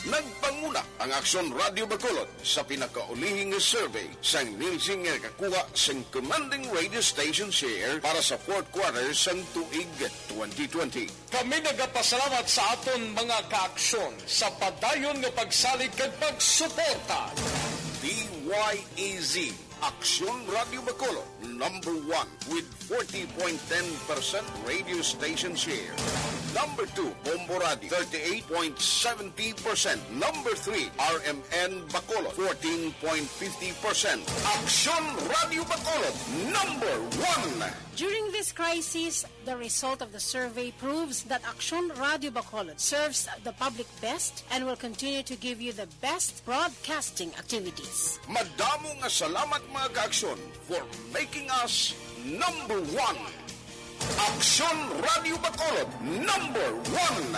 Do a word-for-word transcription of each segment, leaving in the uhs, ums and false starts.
Nagpanguna ang Aksyon Radio Bacolod sa pinakaulihing survey sang Nielsen nga nakakuha sang commanding radio station share para sa fourth quarter sang tuig twenty twenty. Kami nagapasalamat sa aton mga kaaksyon sa padayon nga pagsalig kag pagsuporta. D Y A Z, Aksyon Radio Bacolod, number one with forty point ten percent radio station share. Number two, Bombo Radio, thirty-eight point seventy percent. Number three, R M N Bacolod, fourteen point fifty percent. Aksyon Radio Bacolod, number one. During this crisis, the result of the survey proves that Aksyon Radio Bacolod serves the public best and will continue to give you the best broadcasting activities. Madamo nga salamat, mga kaaksyon, for making us number one. Aksyon Radio Bacolod, number one.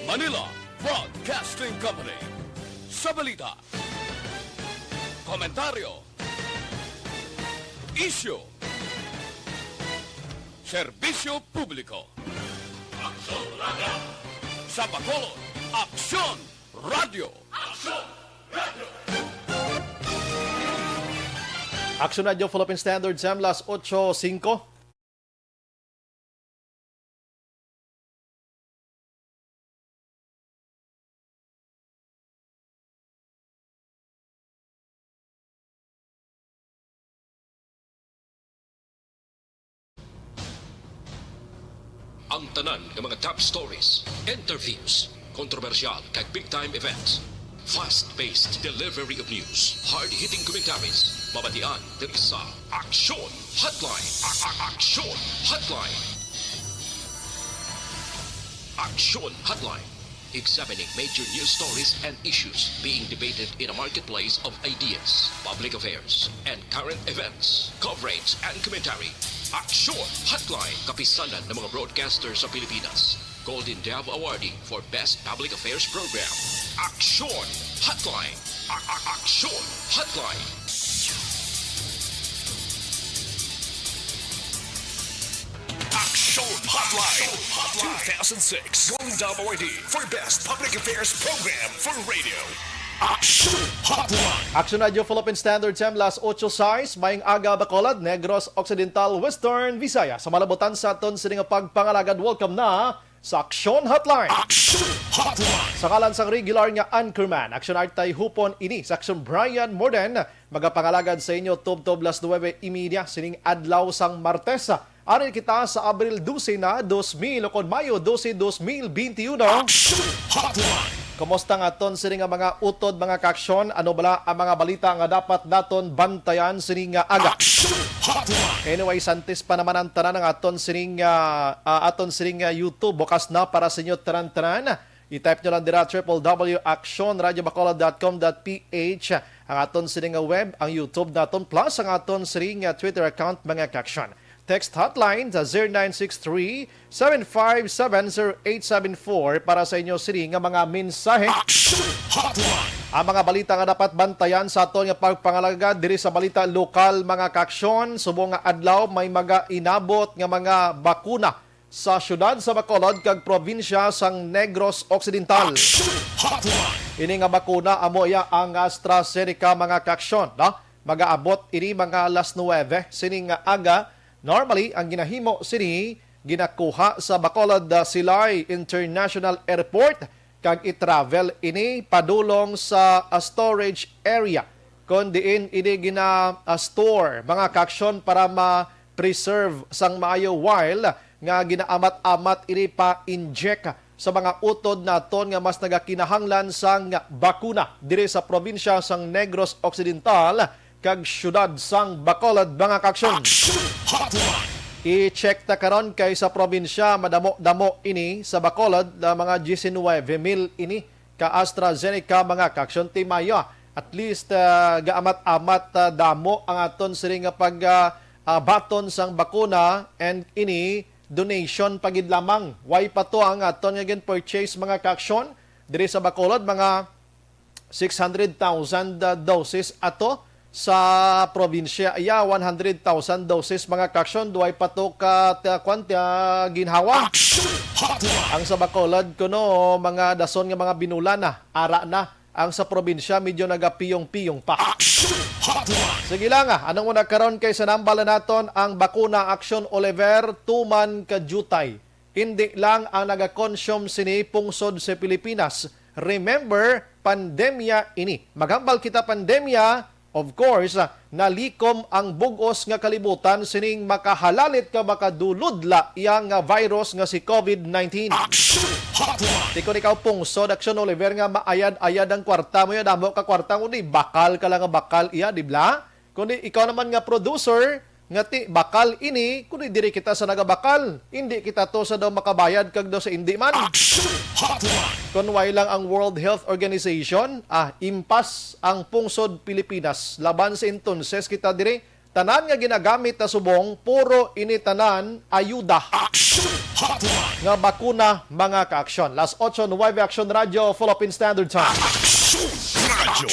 Manila Broadcasting Company. Sa balita, komentaryo, isyu, serbisyo publiko. Aksyon Radio. Sa Bacolod, Aksyon Radio. Aksyon Radio. Aksyon Radio Philippine Standard Time, las otso singko. Ang tanan nga mga top stories, interviews, kontrobersyal kag big time events, fast-paced delivery of news, hard-hitting commentaries, mabatian diri sa Aksyon Hotline. A- a- Aksyon Hotline. Aksyon Hotline. Examining major news stories and issues being debated in a marketplace of ideas, public affairs, and current events, coverage and commentary. Aksyon Hotline, kapisanan ng mga broadcaster sa Pilipinas. Golden Dove Awardee for Best Public Affairs Program. Aksyon Hotline. A- a- Aksyon Hotline. Aksyon Hotline two thousand six Golden Dove Awardee for Best Public Affairs Program for Radio. Aksyon Hotline. Aksyon Radio Philippine Standard Time, las otso sais, maayong aga, Bacolod, Negros Occidental, Western Visayas. Sa malabutan sa aton sini nga pagpangalagad, welcome na sa Aksyon Hotline. Aksyon Hotline. Sa ngalan sang regular nga anchorman, Aksyon Artay Hupon ini, sa Aksyon Brian Morden, magapangalagad sa inyo tubtob las nuebe y media sining adlaw sang Martes. Ari kita sa Abril dose na, dos mil, ukon Mayo dose, dos mil benti uno. Aksyon Hotline. Kumusta nga aton sini nga mga utod, mga kaaksyon? Ano bala ang mga balita nga dapat naton bantayan sini nga aga? Aksyon Hotline. Anyway, santis pa naman ang tanan, ang aton sining, ah, ah, aton sining, ah, YouTube bukas na para sa inyo tanan-tanan. I-type nyo lang dira, triple W action radio bacolod dot com dot P H, ang aton sining nga web, ang YouTube naton, plus ang aton sining nga Twitter account, mga kaaksyon. Text hotline sa zero nine six three, seven five seven, zero eight seven four para sa inyo sini nga mga mensahe. Action Hotline. Ang mga balita nga dapat bantayan sa aton nga pagpangalagad diri sa balita lokal, mga kaaksyon. Subong nga adlaw, may mga inabot nga mga bakuna sa siyudad sa Bacolod kag probinsya sang Negros Occidental. Action Hotline. Ini nga bakuna amo iya ang AstraZeneca, mga kaaksyon, no? Magaabot ini mga alas nuebe sining nga aga. Normally, ang ginahimo sini ginakuha sa Bacolod, ah, Silay International Airport kag i-travel ini padulong sa, ah, storage area kon diin ini gina-store, mga kaaksyon, para ma-preserve sang maayo, while nga ginaamat-amat ini pa-inject sa mga utod naton nga mas nagakinahanglan sang bakuna diri sa probinsya sang Negros Occidental kag siyudad sang Bacolod, mga kaaksyon. Action Hotline. I-check ta karon kay sa probinsya madamo-damo ini sa Bacolod, na mga diecinuebe mil ini ka AstraZeneca, mga kaaksyon. Ti maayo, at least, ah, gaamat-amat, ah, damo ang aton sini nga pag, ah, ah, baton sang bakuna, and ini donation pa gid lamang. Way pa to ang aton nga gin-purchase, mga kaaksyon, diri sa Bacolod, mga six hundred thousand, ah, doses ato sa probinsya. Iya, one hundred thousand doses, mga kaaksyon. Duway pa to ka, ta-, kwan, ta-, ginhawa. Ang sa Bacolod, kuno, mga dason nga mga binulan na, ara na. Ang sa probinsya, medyo nagapiyong-piyong pa. Sige lang, ah. Anong una karon kay sa nambal na naton ang bakuna, Aksyon Oliver, tuman ka diutay. Indi lang ang nagakonsume sini pungsod sa Pilipinas. Remember, pandemya ini. Maghambal kita pandemya, of course, ah, nalikom ang bug-os nga kalibutan sining makahalalit ka makaduludla iya nga virus nga si covid nineteen. Action Hotline! Ti kon ikaw pungsod, Action Oliver, nga maayad-ayad ang kwarta mo, ya damo ka kwarta, kundi bakal ka lang nga bakal iya, di ba? Kundi ikaw naman nga producer, nga ti bakal ini, kundi diri kita sa nagabakal. Indi kita to sa daw makabayad kag daw sa indi man. Action Hotline! Kon way lang ang World Health Organization, ah, impas ang pungsod Pilipinas. Laban sa entonces kita diri, tanan nga ginagamit na subong, puro ini tanan ayuda. Action Hotline! Nga bakuna, mga kaaksyon. Last Ocho Nueve Action Radio, Philippine Standard Time. Action Radio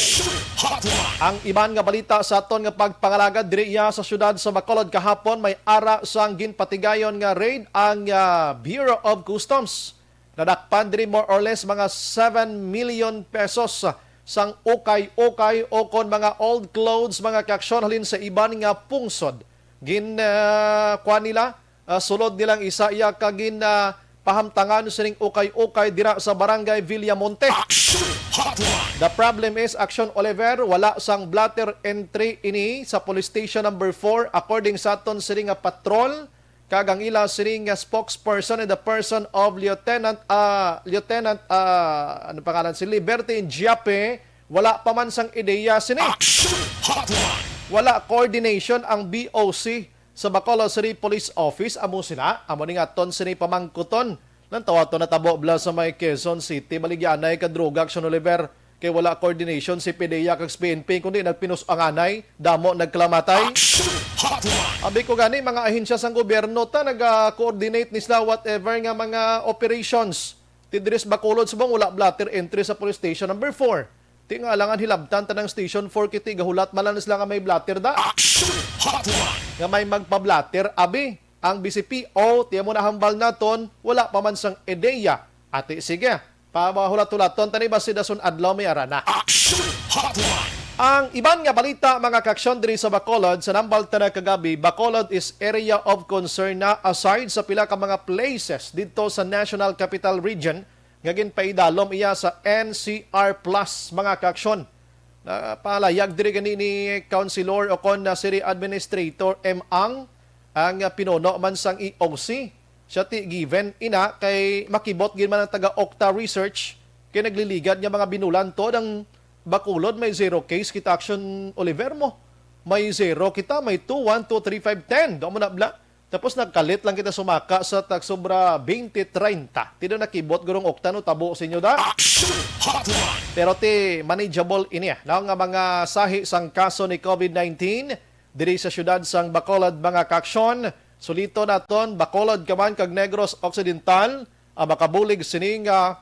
Hotline! Ang iban nga balita sa aton nga pagpangalagad diri iya sa siyudad sa Bacolod kahapon, may ara sang ginpatigayon nga raid ang, ah, Bureau of Customs. Nadakpan diri more or less mga seven million pesos sang ukay-ukay o kon mga old clothes, mga kaaksyon, halin sa iban nga pungsod. Gin, ah, kuan nila, ah, sulod nilang isa iya ka gin, ah, pahamtangan sining ukay-ukay dira sa Barangay Villamonte. Action Hotline! The problem is, Action Oliver, wala sang blotter entry ini sa Police Station number four, according sa aton sini nga patrol. Kag ang ila sini nga spokesperson in the person of Lieutenant, ah, Lieutenant, ah, ano pangalan, si Liberty Giape, wala pa man sang ideya sini. Action Hotline! Wala coordination ang B O C sa Bacolod City Police Office. Amo sina, amo ni nga aton sini pamangkuton. Nang tawa to natabo bla sa may Quezon City, baligyanay ka droga, Action Oliver. Kay wala coordination si PDEA kag sa PNP, kundi nagpinus-anganay, damo nagkalamatay. Action Hotline! Abi ko gani, mga ahensya sang gobyerno ta naga-coordinate ni sila whatever nga mga operations. Ti diri sa Bacolod subong wala blotter entry sa police station number four. Ti nga alangan hilabtan ta ng station four kiti gahulat man lang sila nga may blotter da. Action Hotline! Nga may magpa-blotter, abi. Ang B C P O, ti amo na hambal naton, wala pa man sang ideya. Ati, sige, pahulat-hulaton tani ba si dason adlaw may ara na. Action Hotline! Ang iban nga balita, mga kaaksyon, diri sa Bacolod, sa nambal ta na kagabi, Bacolod is area of concern na aside sa pila ka mga places didto sa National Capital Region nga ginpaidalom iya sa N C R Plus, mga kaaksyon. Napalayag diri gani ni Councilor o kon na City Administrator M. Ang, ang pinuno man sang E O C. Siya ti given ina kay makibot gid man ang taga Octa Research kay nagliligad nga mga binulan to ang Bacolod may zero case kita, Action Oliver, mo. May zero kita, may two, one, two, three, five, ten. Doon mo na bla. Tapos nagkalit lang kita sumaka sa tag sobra twenty, treinta. Ti do nakibot gurong Octa, no, tabo sa inyo da. Action Hotline! Pero ti manageable ini, ah, no, nga mga sahi sang kaso ni covid nineteen diri sa siyudad sang Bacolod, mga kaaksyon. Sulito naton, Bacolod ka man kag Negros Occidental, ang makabulig sini nga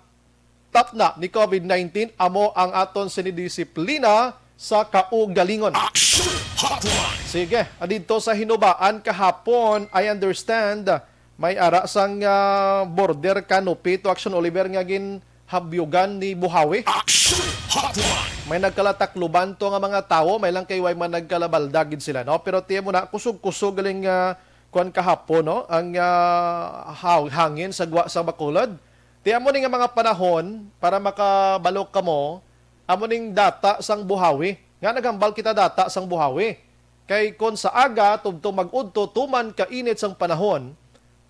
tapna ni covid nineteen amo ang aton sini disiplina sa kaugalingon. Action Hotline! Sige, didto sa Hinubaan kahapon, I understand, may ara sang, ah, border canopy to, Action Oliver, nga ginhabyugan ni buhawi. Action Hotline! May nagkalatakluban to nga mga tawo, may lang kay way man nagkalabalda gid sila, no? Pero tiyan mo na, kusog-kusog galing, ah, kuwan kahapon, no? Ang, ah, haw-, hangin sa gwa sa Bacolod. Ti amo ni nga mga panahon, para makabalo kamo, amo ning data sang buhawi. Nga naghambal kita data sang buhawi. Kay kon sa aga, tubtob mag-udto, tuman ka init sang panahon,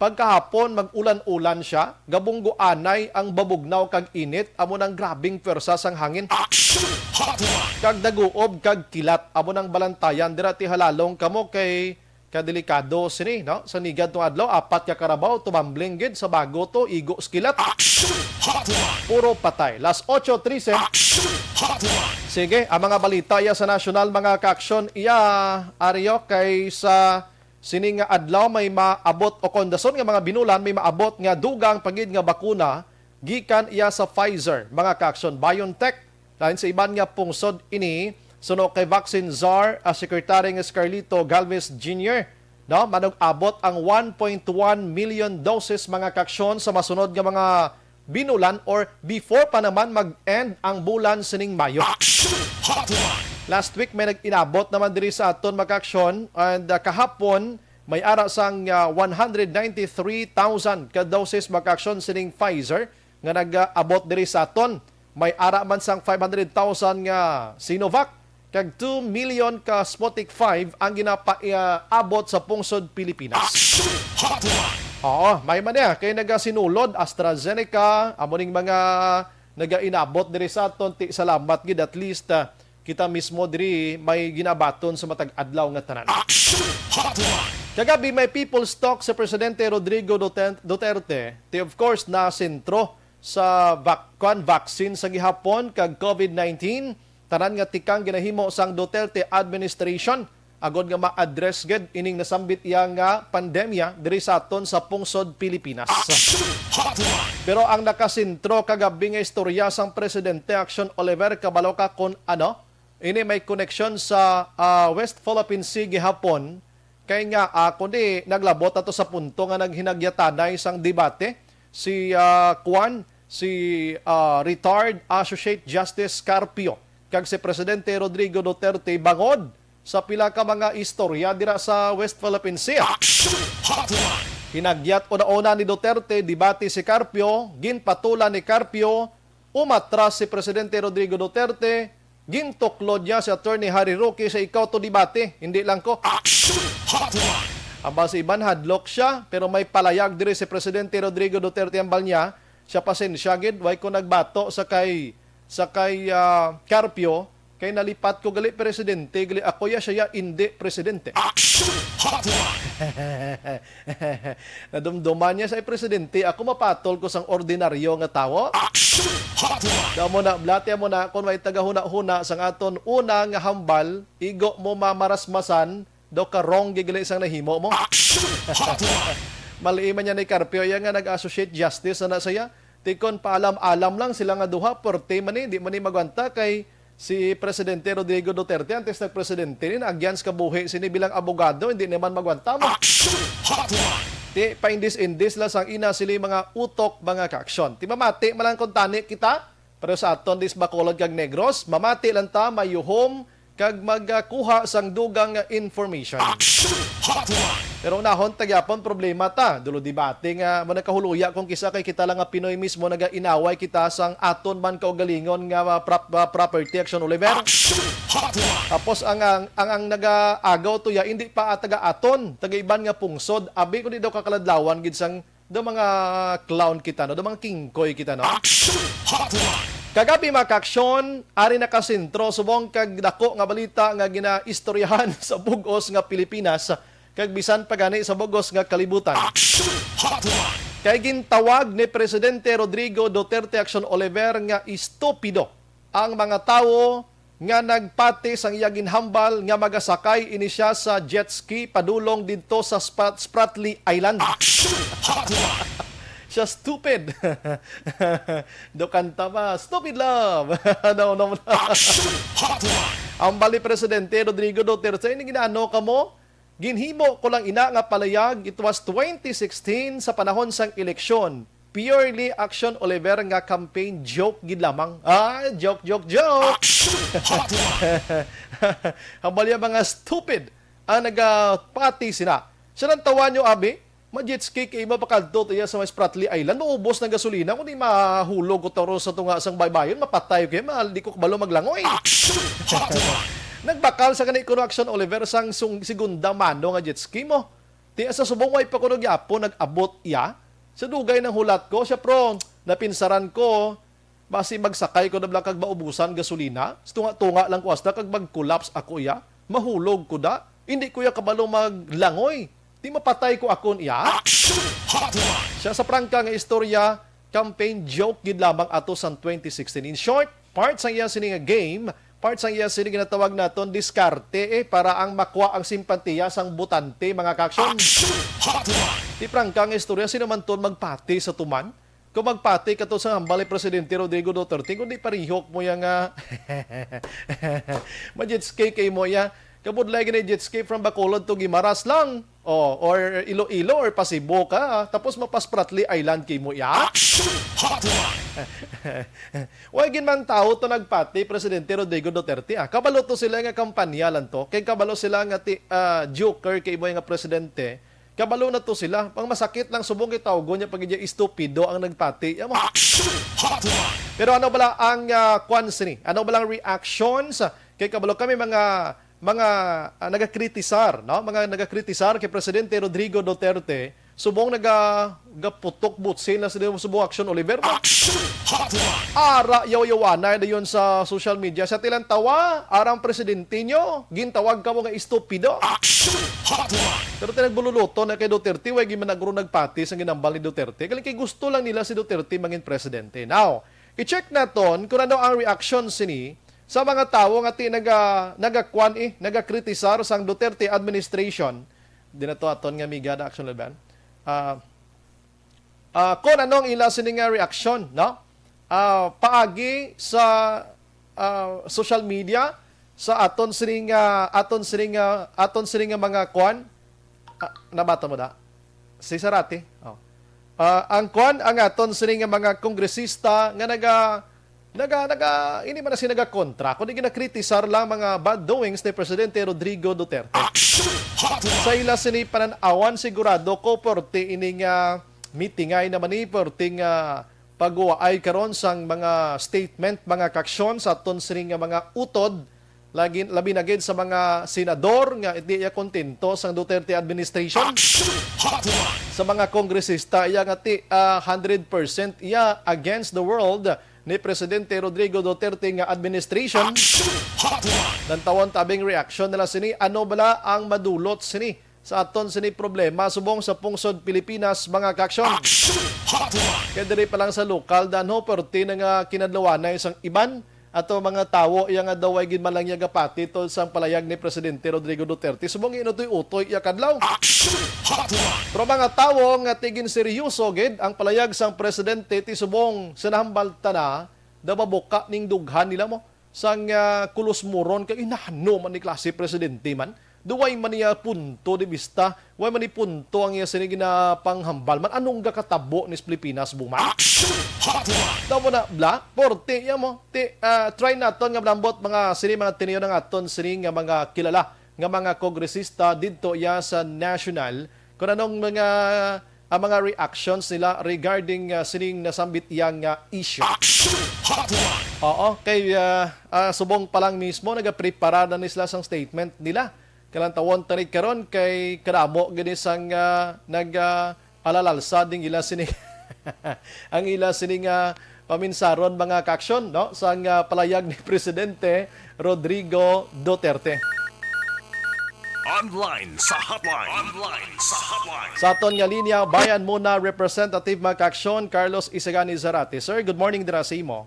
pagkahapon mag-ulan-ulan siya, gabungguanay ang babugnaw kag init, amo nang grabing pwersa sang hangin. Action Hotline! Kag daguob kag kilat, amo nang balantayan dira ti halalong kamo kay kadelikado sini, no? Sa nigad tong adlaw, apat ka karabaw tumambling gid sa bago to, igo sa kilat. Action Hotline! Puro patay. Last ocho trese. Action Hotline! Sige, ang mga balita iya sa nasyonal, mga kaaksyon, iya, Aryo, kay sa sini nga adlaw may maabot o kondason nga mga binulan may maabot nga dugang pa gid nga bakuna gikan iya sa Pfizer, mga kaaksyon, BioNTech. Lain sa iban nga pungsod ini, Suno kay vaccine czar, ah, Secretary nga Scarlito Galvez Junior, no, manug-abot ang one point one million doses, mga kaaksyon, sa masunod nga mga binulan or before pa naman mag-end ang bulan sining Mayo. Action Hotline! Last week may nag-inabot naman diri sa aton, mga kaaksyon, and, ah, kahapon may ara sang, ah, one hundred ninety-three thousand ka doses, mga kaaksyon, sining Pfizer nga nag-abot diri sa aton. May ara man sang five hundred thousand nga Sinovac kag two million ka Sputnik five ang ginapaabot sa pungsod Pilipinas. Action Hotline! Oo, may man niya kay nagasinulod AstraZeneca, amo ning mga nagainabot diri sa aton. Ti salamat gid, at least, ah, kita mismo diri may ginabaton sa matag adlaw nga tanan. Action Hotline! Kagabi may People's Talk sa Presidente Rodrigo Duten- Duterte. Ti, of course, na sentro sa vac- kwan, vaccine sa gihapon kag COVID nineteen, tanan nga tikang ginahimo sang Duterte administration agod nga ma-address gid ining nasambit iya nga pandemya diri sa aton sa pungsod Pilipinas. Action Hotline! Pero ang nakasentro kagabi nga istorya sang Presidente Action Oliver, kabalo ka kon ano? Ini may koneksyon sa, ah, West Philippine Sea gihapon, kay nga, ah, kundi naglabot ato sa punto nga naghinagyatanay sang debate si, ah, kuan, si, ah, retired Associate Justice Carpio kag si Presidente Rodrigo Duterte bangod sa pila ka mga istorya dira sa West Philippine Sea. Action Hotline! Hinagyat una-una ni Duterte, debate si Carpio, ginpatulan ni Carpio, umatras si Presidente Rodrigo Duterte, gintuklod niya si Attorney Harry Roque sa ikaw to debate, hindi lang ko. Action Hotline! Aba, si Ivan hadlok siya, pero may palayag diri si Presidente Rodrigo Duterte, ambal niya, siya, "Pasensya gid, way ko nagbato sa kay, sa kay, ah, Carpio, kay nalipat ko gali presidente, gali ako ya siya, ya indi presidente." Action Hotline! Nadumduman niya sa presidente, ako mapatol ko sang ordinaryo nga tawo. Action Hotline! Daw mo na, blati mo na, kung may tagahuna-huna sang aton una nga hambal, igo mo mamarasmasan, daw karong gigali sang nahimo mo. Action Hotline! Mali man niya ni Carpio, iya nga nag-associate justice na, na siya. Tikon paalam-alam lang sila nga duha, porte man ni, di man ni magwanta kay si Presidente Rodrigo Duterte, antes nagpresidente ni, naagyan sa kabuhi sini bilang abogado, hindi naman magwanta mo. Action Hotline! Ti, paindis-indis lang sang ina sini mga utok, mga kaaksyon. Ti, mamati man lang kung tani kita, pero sa aton dis Bacolod kag Negros, mamati lang ta, mayuhom, kag magkuha sang dugang nga information. Action Hotline! Pero unahon ta gyapon problema ta. Dulo debate nga mo nagkahuluya kung kisa kay kita lang nga Pinoy mismo nagainaway kita sang aton man kaugalingon nga, ah, prop-, ah, property, Action Oliver. Action Hotline! Tapos ang, ang, ang, ang nagaagaw to ya, hindi pa taga aton, taga iban nga pungsod. Abi, kundi daw kakaladlawan gid sang do mga clown kita, no? Do mga kingkoy kita, no? Action Hotline! Kagabi, mga kaaksyon, ari nakasentro subong kag dako nga balita nga ginaistoryahan sa bug-os nga Pilipinas, kag bisan pa gani sa bug-os nga kalibutan. Action Hotline! Kay gintawag ni Presidente Rodrigo Duterte, Action Oliver, nga estupido ang mga tawo nga nagpati sang iya ginhambal nga magasakay ini siya sa jet ski padulong didto sa Sprat-, Spratly Island. Action Hotline! Siya stupid. Do kanta ba? Stupid love. No, no, no. Action Hotline! Ang bali Presidente Rodrigo Duterte, ini ginaano ka mo? Ginhimo ko lang ina nga palayag, it was twenty sixteen sa panahon sang eleksyon. Purely Action Oliver nga campaign joke gid lamang. Ah, joke, joke, joke. Action Hotline! Hambal ya mga stupid ang nagapati sina. Siya nang tawa nyo, abi, ma-jet ski kay iba pakadto to iya sa may Spratly Island. Maubos ng gasolina, kundi mahulog ko taro sa tunga sang baybayon, mapatay ko, ma-, di ko kabalo maglangoy. Action Hotline! Nagbakal sa kani kuno, Action Oliver, sang sung-, segunda mano nga jet ski mo. Ti sa subong way pa kuno gyapon nag-abot iya. Sa dugay nang hulat ko, siya, pro, napinsaran ko, basi magsakay ko na bala kag maubusan gasolina, sa tunga-tunga lang ko hasta kag mag-collapse ako iya. Mahulog ko da. Hindi ko ya kabalo maglangoy. Ti mapatay ko akon iya. Action Hotline! Siya sa prangka nga istorya, campaign joke gid lamang ato sang twenty sixteen. In short, part sang iya sini nga game, part sang iya sini ginatawag naton diskarte, eh, para ang makuha ang simpatiya sang botante, mga kaaksyon. Action Hotline! Ti prangka nga istorya, sino man ton magpati sa tuman? Kung magpati ka to sa hambal ni Presidente Rodrigo Duterte, kung di parihok mo yang, ah, ma-jet ski kay mo ya. Kabudlay gani jet ski from Bacolod to Guimaras lang. Oh, or Iloilo or Pasibo ka, ah. Tapos mapaspratly island kay mo ya. Action Hotline! Wa gid man tawo to nagpati Presidente Rodrigo Duterte, ah. Kabalo to sila nga kampanya lang to. Kay kabalo sila nga ti, ah, joker kay mo nga presidente. Kabalo na to sila. Ang masakit lang subong kay tawgon niya pag iya estupido ang nagpati. Amo. Action Hotline! Pero ano bala ang, ah, kwan sini? Ano bala ang reactions? Kay kabalo kami mga mga, ah, nagakritisar, no? Mga nagakritisar kay Presidente Rodrigo Duterte subong naga gaputok butsil na sila subong Action Oliver. Action Hotline! Ara yaw-yawanay dayon sa social media sa tilang tawa, arang presidente nyo, gintawag ka mo nga estupido. Action Hotline! Pero tinagbululuto na kay Duterte, way gimanagro nagpati sa ginambal ni Duterte. Galing kay gusto lang nila si Duterte mangin presidente. Now, i-check naton kung ano ang reaction sini sa mga tawo nga ti naga nagakwan eh, nagakritisar sang Duterte administration. Di na to aton nga miga na Action Laban. Ah, ah, kung ano ang ila sini nga reaksyon, no? Ah, paagi sa, ah, social media, sa aton sini nga, aton sini nga, aton sini nga mga kwan, ah, nabata mo da? Si Sarati? Oh. Ah, ang kwan, ang aton sini nga mga kongresista nga naga, naga, naga, ini man na si nagakontra, kundi ginakritisar lang mga bad doings ni Presidente Rodrigo Duterte. Action Hotline! Sa ila sini panan-awan, sigurado ko, porte ini nga mitingay naman ni, porte nga pagwaay karon sang mga statement, mga kaaksyon sa aton sini nga mga utod, lagi, labi na gid sa mga senador nga di iya kontento sang Duterte administration. Action Hotline! Sa mga kongresista, iya nga ti, ah, hundred percent iya against the world ni Presidente Rodrigo Duterte nga administration. Action Hotline! Lantawon tabing reaction nila sini. Ano bala ang madulot sini sa aton sini problema subong sa pungsod Pilipinas, mga kaaksyon? Action Hotline! Kaya diri pa lang sa lokal, danho, perti na nga kinadlawanay sang iban ato mga tawo iya nga daw way gid man lang iya gapati tod sang palayag ni Presidente Rodrigo Duterte subong inutoy-utoy iya kadlaw. Action Hotline! Pero mga tawo nga tigin seryoso gid ang palayag sang presidente ti subong sa nahambal ta na, daw mabuka ning dughan nila mo sang, ah, kulos muron kay inano man ni klase presidente man. Duway man niya punto de vista, way man ni punto ang iya sini ginapanghambal man. Anong gakatabo ni sa Pilipinas, buma? Action Hotline! Tama na, bla, porte, iya mo. Ti, ah, try naton nga malambot mga sini, mga tiniyo ng aton sini nga mga kilala nga mga kongresista didto iya sa national. Kung anong mga, ang mga reactions nila regarding, ah, sining nasambit iya nga issue. Action Hotline! Oo, kay, ah, ah, subong pa lang mismo, nagaprepara na ni sila sang statement nila. Kalantawon tani karon kay kadamo gini sang, ah, nag, ah, alalalsa ding ila sini, ang ila sini nga paminsaron, mga kaaksyon, no? Sang, ah, palayag ni Presidente Rodrigo Duterte. Online sa hotline. Online sa hotline. Sa aton nga linya, Bayan Muna Representative, mga kaaksyon, Carlos Isagani Zarate. Sir, good morning dira sa imo.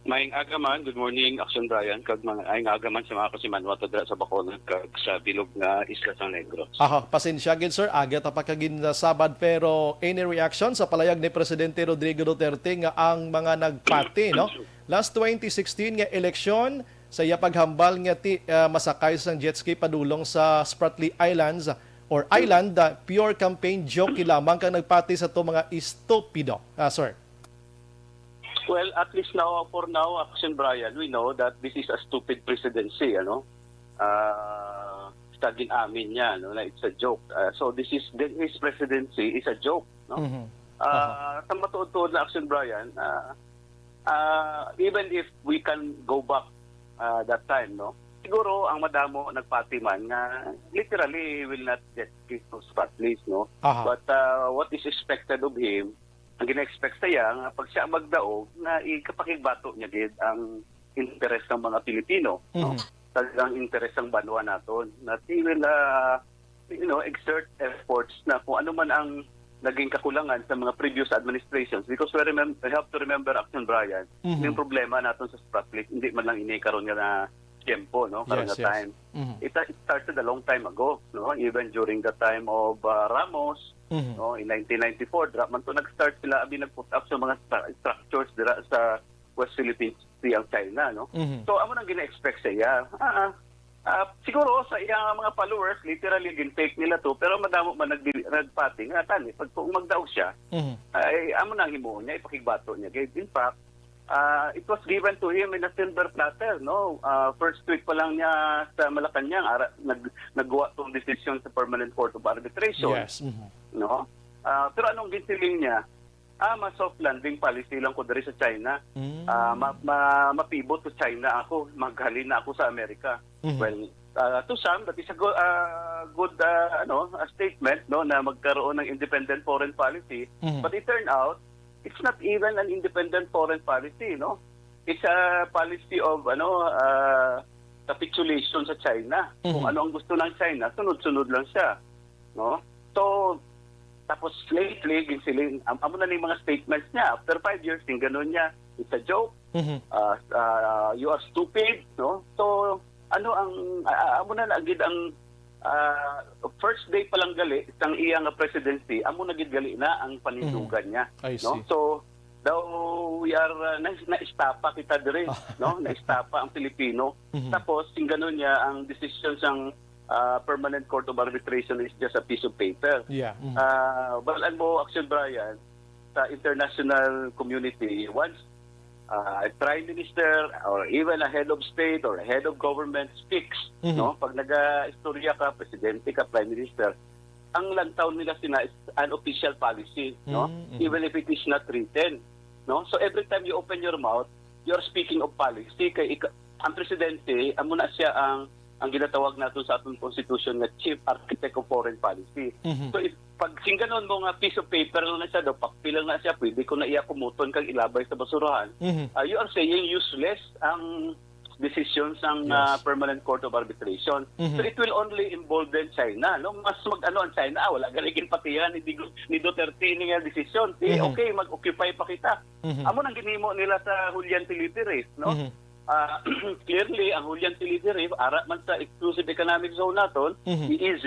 Maayong aga man, good morning, Action Brian, kag mga, ay nga aga man sa mga kasimanwa to dira sa Bacolod kag sa bilog nga isla sang Negros. Aha, pasensya gid, sir, aga ta pa kagin sa Sabad, pero any reaction sa palayag ni Presidente Rodrigo Duterte nga ang mga nagpati, no? Last twenty sixteen nga eleksyon, sa iya paghambal nga ti, ah, masakay sang jet ski padulong sa Spratly Islands or island, ah, pure campaign joke lamang kang nagpati sa to mga estupido. Ah, sir. Well, at least now, for now, Action Brian, we know that this is a stupid presidency, ano? Ah, sa gin-amin niya, no, na it's a joke. Ah, so this is, this, his presidency is a joke, no? Mhm. Ah, sa matuod-tuod na, Action Brian, ah, ah, even if we can go back, ah, that time, no? Siguro ang madamo nagpati man nga literally he will not get his spot, please, no? Aha. But, ah, what is expected of him, ang gina-expect sa iya nga pag siya magdaog, nga ikapakigbato niya gid ang interes ng mga Pilipino, no? Mhm. Talagang interes ng banwa naton. That he will, ah, you know, exert efforts na kung ano man ang naging kakulangan sa mga previous administrations. Because we remem-, we have to remember, Action Brian, Mhm. yung problema naton sa Spratly, hindi man lang ini karon nga na tiyempo, no? Karon Yes, nga yes. time. Mhm. It, it started a long time ago, no? Even during the time of uh, Ramos, Mhm. no? In nineteen ninety-four, dra- man to nag-start sila abi nag-put up sa mga stra- structures dira sa West Philippine Sea ang China, no? Mhm. So amo nang gina-expect sa iya. Ah, ah, siguro sa iyang mga followers, literally gin-take nila to, pero madamo man nag nagpati nga tani pag kung magdaog siya, Mhm. ay amo na ang himuon niya, ipakigbato niya. Kay in fact, ah, it was given to him in a silver platter, no? Ah, first week pa lang niya sa Malacañang, ara, nag nagguwa tong desisyon sa Permanent Court of Arbitration, Yes. Mhm. no? Ah, pero anong ginsiling niya? Ah, ma-soft landing policy lang ko diri sa China. Mm. Ah, ma, ma, mapibot to China ako, maghalin na ako sa Amerika. Mhm. Well, ah, to some, that is a good, ah, good ah, ano, a statement, no, na magkaroon ng independent foreign policy. Mhm. But it turned out, it's not even an independent foreign policy, no? It's a policy of ano, ah, capitulation sa China. Kung Mhm. ano ang gusto ng China, sunod-sunod lang siya, no? So, tapos lately, ginsiling, am- amo na ni mga statements niya. After five years, yung ganun niya, it's a joke. Mhm. Ah, ah, you are stupid, no? So, ano ang, ah, amo na na gid ang ah, first day pa lang gali sang iya nga presidency, amo na gid gali na ang panindugan niya, I no? see. So, daw we are uh, na, naistapa kita diri, no? Naistapa ang Pilipino. Mhm. Tapos, sing ganun niya ang decision sang ah, Permanent Court of Arbitration is just a piece of paper. Yeah. Mhm. Ah, balaan mo, Action Brian, sa international community, once uh, a prime minister or even a head of state or a head of government speaks, Mhm. no? Pag nag-istorya ka, presidente ka, prime minister, ang lantaw nila sina is an official policy, no? Mm, mhm. Even if it is not written, no? So every time you open your mouth, you are speaking of policy. Kay ika- ang presidente, amo na siya ang ang ginatawag nato sa atong constitution nga chief architect of foreign policy. Mhm. So if pag singganon mo nga piece of paper lang na siya, daw papel lang na siya, pwede ko na iya kumuton kag ilabay sa basurahan. Mhm. Ah, you are saying useless ang decision sang Yes. ah, Permanent Court of Arbitration. Mhm. So it will only embolden China, no? Mas mag-ano ang China, ah, wala gali ginpatihan ni Digo- ni Duterte ini nga decision. Eh, Mhm. okay, mag-occupy pa kita. Mhm. Amo nang ginhimo nila sa Julian Teleferes, no? Mhm. Ah, clearly, ang Julian Teleferes, ara man sa exclusive economic zone naton, Mhm. ni E E Z,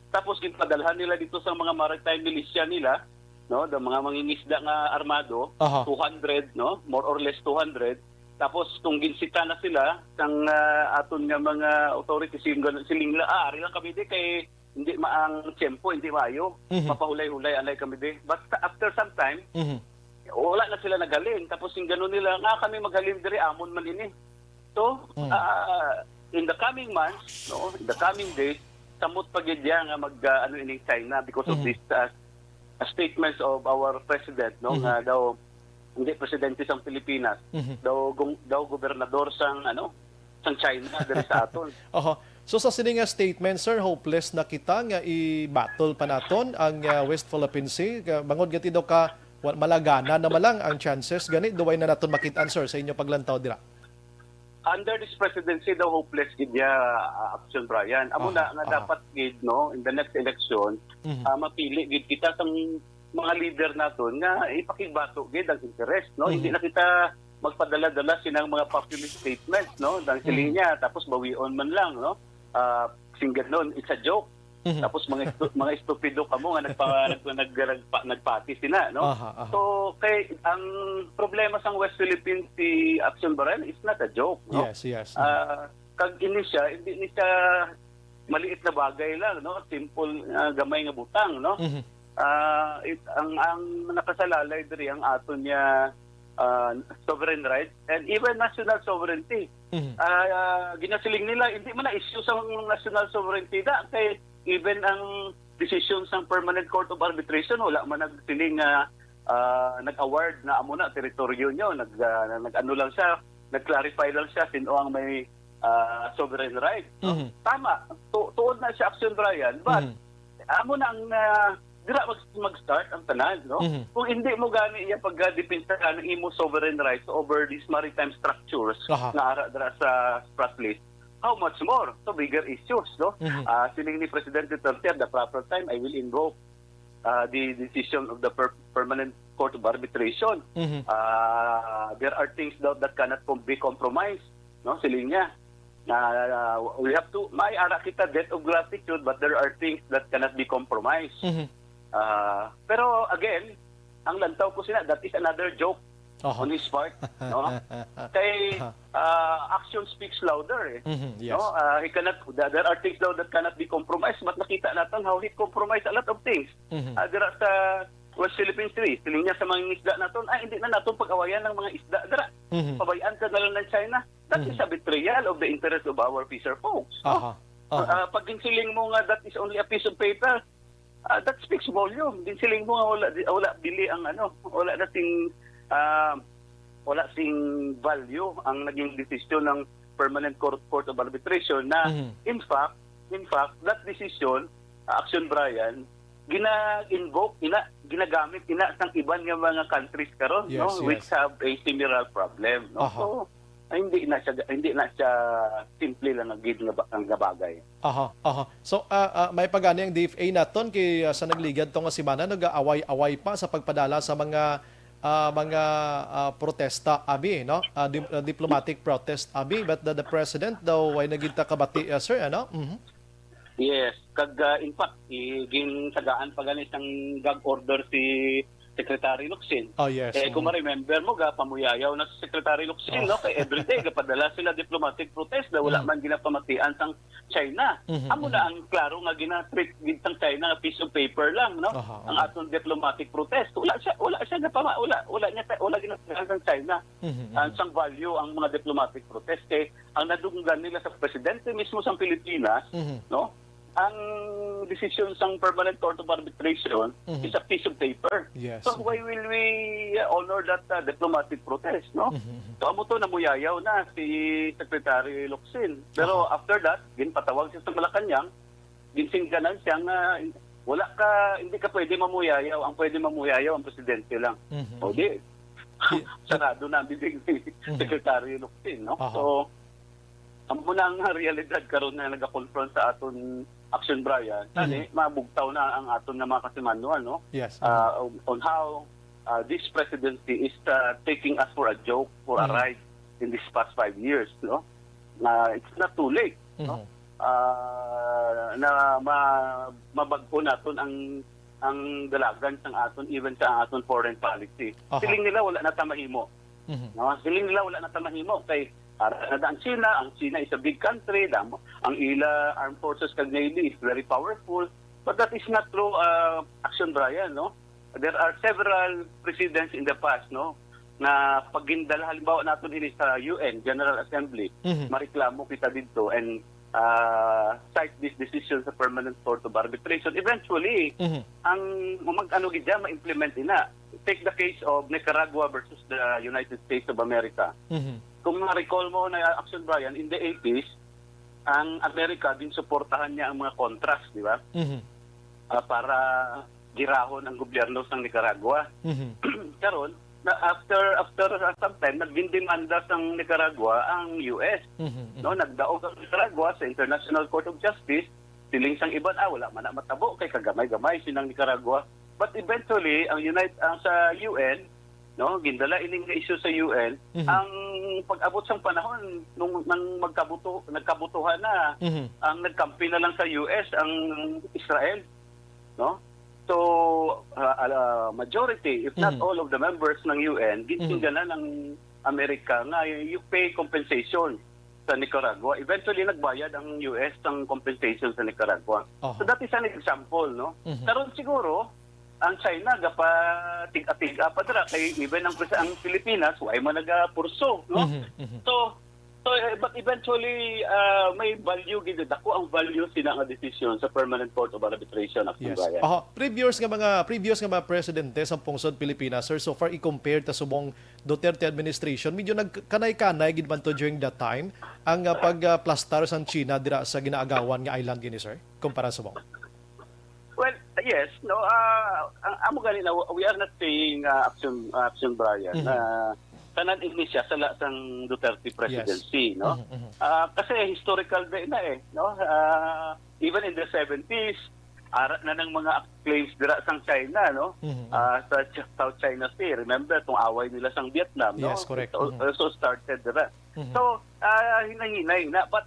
tapos ginpadalhan nila dito sa mga maritime militia nila, no, the mga mangingisda nga armado, Aha. two hundred, no, more or less two hundred. Tapos kung ginsita na sila sang ah, aton nga mga authorities, yung ganun, siling nila, ah, ari lang kami di kay hindi ma ang tiyempo, hindi maayo. Mhm. Mapahulay-hulay anay kami di. But after some time, Mhm. wala na sila naghalin. Tapos yung ganun nila, nga kami maghalin diri, amon man ini. So, Mm. ah, in the coming months, no, in the coming days, samot pa gid yan nga mag ah, ano ining China because of Mhm. this ah, statements of our president, no, Mhm. nga daw hindi presidente sang Pilipinas, Mhm. daw gung- daw gobernador sang ano, sang China diri sa aton. Oho. So sa sini nga statement, sir, hopeless na kita nga i-battle pa naton ang ah, West Philippine Sea. Ka- Bangod gati daw ka wa- malagana na malang ang chances gani, duway na naton makit-an, sir, sa inyo paglantaw dira. Under this presidency daw hopeless gid ya ah, Action Brian. Amo na Aha, nga aha. dapat gid, no, in the next election, Mhm. ah, mapili gid kita sang mga leader naton nga ipakigbato gid ang interest, no? Mhm. Hindi na kita magpadala-dala sinang mga populist statements, no? Dang siling Mhm. niya, tapos bawion man lang, no? Ah, singganon, it's a joke. Mhm. Tapos mga estu- mga estupido kamo nga nagpa, nag, nag, nagpa, nagpati sina, no? Aha, aha. So kay ang problema sang West Philippine Sea Action Brian is not a joke, no? Yes, yes. Ah, kag ini siya, hindi ni siya maliit na bagay lang, no? Simple, ah, gamay nga butang, no? Mhm. Ah, it, ang ang nakasalalay diri ang aton niya ah, sovereign rights and even national sovereignty. Mhm. Ah, ginasiling nila hindi man na issue sa national sovereignty da kay even ang decision sang Permanent Court of Arbitration wala man nagsiling nga ah, nag-award na amo na teritoryo nyo, nag ah, nag-ano lang siya, nag-clarify lang siya sino ang may ah, sovereign right, no? Mhm. Tama, tu- tuod na siya, Action Brian, but Mhm. amo na ang ah, dira mag mag-start ang tanan, no? Mhm. Kung hindi mo gani iya pagdepensahan ang imo sovereign rights over these maritime structures Aha. nga ara dira sa Spratly, how much more to bigger issues, no? Mhm. Ah, siling ni President Duterte, "At the proper time, I will invoke ah, the decision of the per- Permanent Court of Arbitration. Mhm. Ah, there are things daw that cannot com- be compromised, no? Siling niya. Na, uh, we have to, may ara kita debt of gratitude, but there are things that cannot be compromised. Mhm. Ah, pero again, ang lantaw ko sina, that is another joke Oho. on his part, no? Kay, Aha. ah, action speaks louder, eh. Mhm, yes. No? Ah, he cannot, there there are things daw that cannot be compromised, but nakita natin how he compromised a lot of things. Mhm. Ah, dira sa West Philippine Sea, siling niya sa mga isda naton, "Ay, hindi na naton pag-awayan ang mga isda dira. Mhm. Pabayaan ka na lang ng China." That is Mhm. a betrayal of the interest of our fisher folks, no? Aha. Aha. Ah, pag ginsiling mo nga that is only a piece of paper, ah, that speaks volume. Ginsiling mo nga wala, di, wala bili ang ano, wala na sing, ah, wala sing value ang naging desisyon ng Permanent Court, Court of Arbitration na, Mhm. in fact, in fact, that decision, ah, Action Brian, gina-invoke ina, ginagamit ina sang iban nga mga countries karon, Yes, no, which yes. have a similar problem, no? Aha. So, ay, hindi na siya, hindi na siya simple lang nga gid nga ba, nga bagay. Aha, aha. So, ah, ah, may pagani ang D F A naton kay, ah, sa nagligad to nga semana, nag-aaway-away pa sa pagpadala sa mga, ah, mga, ah, protesta, abi, no? Ah, dim-, ah, diplomatic protest, abi, but the, the president daw way na gid ta kabati, ah, sir, ano? Mhm. Yes, kag, ah, in fact, i-, gintagaan pa gani sang gag order si Secretary Locsin. Oh, yes. Eh, kung Mm. ma-remember mo, ga pamuyayaw na si Secretary Locsin, Oh. no? Kay everyday, gapadala sila diplomatic protest na wala Mm. man ginapamatian sang China. Mhm, Amo na mhm. ang klaro nga gina-treat gid sang China nga piece of paper lang, no? Aha, Ang aha. aton diplomatic protest. Wala siya, wala siya gapama-, wala, wala niya, wala ginatagaan sang China. Mhm, Ah, mhm. sang value ang mga diplomatic protest. Kay ang nadunggan nila sa presidente mismo sang Pilipinas, Mhm. no? Ang desisyon sang Permanent Court of Arbitration Mhm. is a piece of paper. Yes, So, mhm. why will we, uh, honor that, uh, diplomatic protest, no? Mhm, mhm. So, amo to, namuyayaw na si Secretary Locsin. Pero Aha. after that, ginpatawag siya sa Malacañang, ginsingganan siya nga wala ka, hindi ka pwede mamuyayaw. Ang pwede mamuyayaw ang presidente lang. Mhm, O mhm. di, Di, di sarado na ang bibig ni Mhm. Secretary Locsin, no? Aha. So, amo na ang realidad karon na nagakonfront sa aton Action Brian. Tani, Mhm. mabugtaw na ang aton nga mga kasimanluan, no? Yes, Ah, mhm. on, on how, ah, this presidency is, ah, taking us for a joke, for a Mhm. ride in these past five years, no? Na it's not too late, no? Mhm. Ah, na ma-, mabag-o naton ang, ang dalagan sang aton, even sa aton foreign policy. Aha. Siling nila wala na ta mahimo. Mhm. No? Siling nila wala na ta mahimo kay ara na ang China, ang China is a big country, damo, ang ila armed forces kag navy is very powerful, but that is not true, uh, Action Brian, no? There are several precedents in the past, no, na pag gindala, halimbawa naton ini sa U N General Assembly, Mhm. mareklamo kita didto and, uh, cite this decision sa Permanent Court of Arbitration. Eventually, Mhm. ang mag-ano gid dyan, ma-implement ina. Take the case of Nicaragua versus the United States of America. Mhm. Kung ma-recall mo na, Action Brian, in the eighties, ang Amerika, ginsuportahan niya ang mga Contras, di ba? Mhm. Ah, para girahon ang gobyerno sang Nicaragua. Mhm. Karon, na after, after, ah, some time, nagdindemanda sang Nicaragua ang U S, Mhm, mhm. no? Nagdaog ang Nicaragua sa International Court of Justice, siling sang iban, "Ah, wala man na matabo kay kagamay-gamay sinang Nicaragua." But eventually, ang Unite-, ang sa U N, no, gindala ining nga issue sa U N, Mhm. ang pag-abot sang panahon, nung, nang magkabuto-, nagkabutuhan na, Mhm. ang nagkampi na lang sa U S ang Israel, no? So, ah, ala, majority, if not Mhm. all of the members ng U N, Mhm. ginsingganan ng Amerika nga you pay compensation sa Nicaragua. Eventually, nagbayad ang U S ng compensation sa Nicaragua. Aha. So, that is an example, no? Mhm. Karon siguro, ang China, gapa tig-a-tig-a pa dira, kay even ang, ang Pilipinas, why man nagapurso, no? Mhm, mhm. So, so, eh, but eventually, ah, may value, gid, dako ang value sina nga desisyon sa Permanent Court of Arbitration, Action Yes. Brian. Aha, previous nga mga, previous nga mga presidente sa pungsod Pilipinas, sir, so far, i-compare ta subong Duterte administration, medyo nagkanay-kanay gid man to during that time, ang, ah, pag, ah, plastar sang China dira sa ginaagawan nga island gini, sir, kumpara sa mo? Well, yes, no, ah, ang amo gani na, we are not saying, ah, Action, Action Brian, Mhm. na tanan ini siya sala sang Duterte Yes. presidency, no? Mhm, mhm. Ah, kasi historical din na eh, no? Ah, even in the seventies, ara na ng mga claims dira sang China, no? Mhm, mhm. Ah, sa Ch-, South China Sea. Remember, itong away nila sang Vietnam, no? Yes, correct. It al-, Mhm. also started dira. Mhm. So, ah, hinay-hinay na. But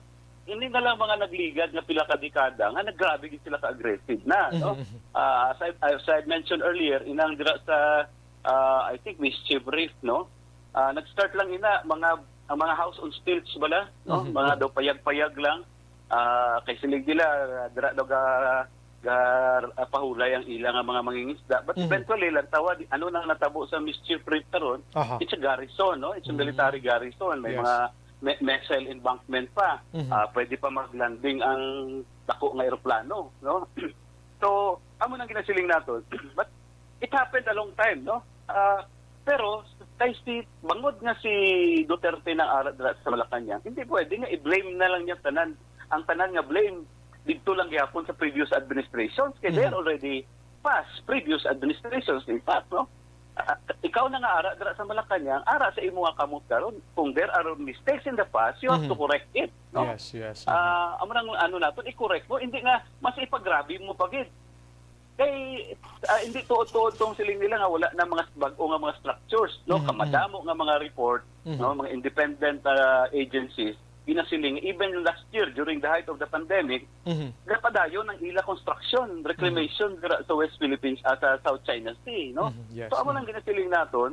hindi na lang mga nagligad nga pila ka dekada nga naggrabe gid sila ka-aggressive na, no? Mhm, mhm. Ah, as I, as I mentioned earlier, inang dira sa, ah, I think, Mischief Reef, no? Ah, nag-start lang ina, mga, ang mga house on stilts bala, no? Mhm, Mga mhm. daw payag-payag lang. Ah, kay siling nila, dira daw ga, ga, ah, pahulay ang ila nga mga mangingisda. But Mhm. eventually, lang tawad, ano nang natabo sa Mischief Reef karon? Aha. It's a garrison, no? It's a Mm. military garrison. May Yes. mga me-, missile embankment pa. Mhm. Ah, pwede pa mag-landing ang dako nga eroplano, no? So, amo nang ginasiling naton. But it happened a long time, no? Ah, pero kay si, bangod nga si Duterte nang ara dira sa Malacañang, hindi pwede nga i-blame na lang niya tanan, ang tanan nga blame didto lang gyapon sa previous administrations, kay they are Mhm. already past previous administrations, in fact, no? Ah, ikaw na nga ara dira sa Malacañang, ara sa imo nga kamot karon. Kung there are mistakes in the past, you have to Mhm. correct it, no? Yes, yes. Mhm. Ah, amo nang ano naton, i-correct mo, hindi nga mas ipagrabe mo pa gid. Kay, ah, hindi tuod-tuod tong siling nila nga wala na mga bag-o nga mga structures, no? Mhm, Kamadamo nga mga report, Mhm. no? Mga independent, ah, agencies, ginasiling, even last year during the height of the pandemic, Mhm. napadayon ang ila construction, reclamation dira sa West Philippines, ah, sa South China Sea, no? Mhm. Yes. So, amo Mhm. lang ginasiling naton,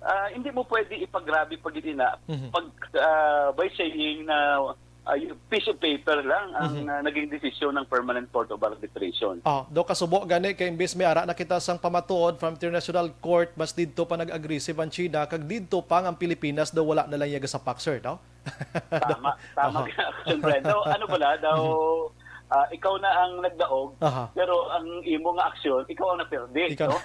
ah, hindi mo pwede ipagrabe pag ina, Mhm. pag, ah, by saying na, ah, yung piece of paper lang ang, Mhm. ah, naging desisyon ng Permanent Court of Arbitration. Oh, do kasubo gani kay imbis may ara na kita sang pamatuod from International Court, mas didto pa nag-aggressive ang China, kag didto pa nga ang Pilipinas daw wala na lang iya gasapak, sir, no? Tama, tama Aha. ka, Action Brian. Daw, ano pala, daw, Mhm. ah, ikaw na ang nagdaog, Aha. pero ang imo nga aksyon, ikaw ang naperde, Ikaw no?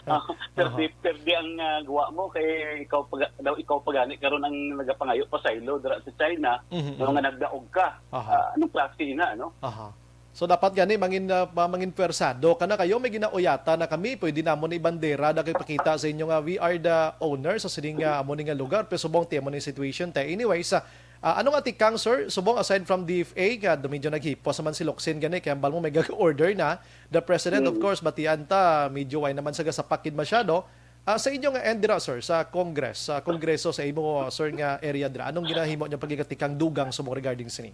na. Ah, perde, Aha. perde ang, ah, guwa mo, kay ikaw pa ga-, daw ikaw pa gani karon ang nagapangayo pasaylo dira sa China, Mhm, no, mhm. nga nagdaog ka. Aha. Ah, anong klase na, no? Aha. So, dapat gani mangin, ah, ma-, mangin pwersado ka na kayo, may ginauyatan na kami, pwede namon ibandera na kay pakita sa inyo nga we are the owner sa sining, ah, amo ni nga lugar, pero subong ti amo ni situation te. Anyways, ah, ah, ano nga tikang, sir? Subong aside from D F A, ka do medyo naghipos naman si Locsin gani, kay hambal mo may gag-order na. The president, of Mm. course, batian ta, medyo way naman sa gasapakid masyado. Ah, sa inyo nga end dira, sir, sa Congress, sa Kongreso sa imo, sir, nga area dira, anong ginahimo niyo pagkikatikang dugang subong regarding sini?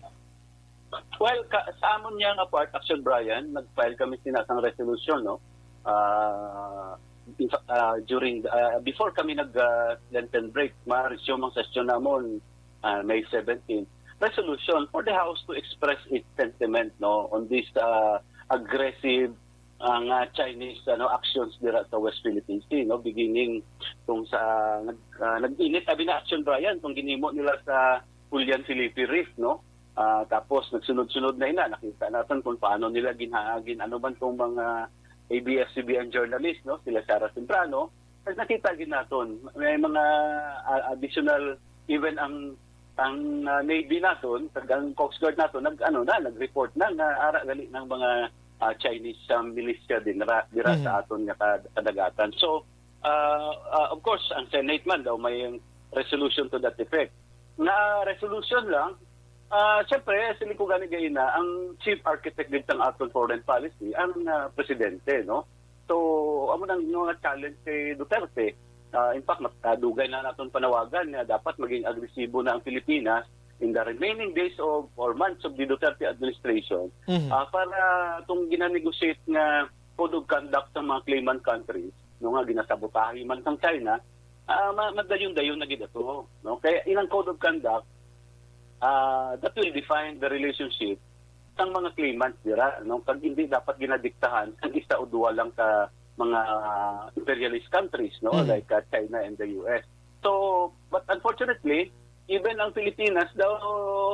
Well, ka, sa amon niya nga part, Action Brian, nag-file kami sina sang resolution, no? Ah, in fact, ah, during, ah, before kami nag, ah, Lenten break, ma-resume ang session namon, ah, May seventeen. Resolution for the House to express its sentiment, no, on this, ah, aggressive, ah, nga Chinese, ano, actions dira sa West Philippine Sea, no, beginning kung sa nag, ah, nag-init abi na, Action Brian, kung ginhimo nila sa Julian Felipe Reef, no? Ah, tapos nagsunod-sunod na ina, nakita naton kung paano nila ginha-, gin-, ano man tong mga A B S C B N journalist, no? Sila Sarah Sembrano. Tapos nakita gid naton, may mga, ah, additional, even ang, ang, ah, Navy naton, kag ang Coast Guard naton, nag, ano na, nag-report na nga ara gali ng mga, ah, Chinese, ah, militia din ra, dira Mhm. sa aton nga kad-, kadagatan. So, ah, ah, of course, ang Senate man daw may resolution to that effect. Nga resolution lang, ah, siyempre, siling ko gani gayna, ang chief architect din sang aton foreign policy, ang, ah, presidente, no? So, amo nang mga challenge kay Duterte. Ah, in fact, mat-, ah, dugay na naton panawagan nga dapat maging agresibo na ang Pilipinas in the remaining days of or months of the Duterte administration, Mhm. ah, para tong ginanegotiate nga code of conduct sa mga claimant countries, no, nga ginasabotahe man sang China, ah, ma-, madayon-dayon na gid ato, no? Kaya inang code of conduct, ah, that will define the relationship sang mga claimants dira, no? Kag hindi dapat ginadiktahan sang isa o duha lang ka mga imperialist countries, no? Mhm. Like, ah, China and the U S. So, but unfortunately, even ang Pilipinas daw,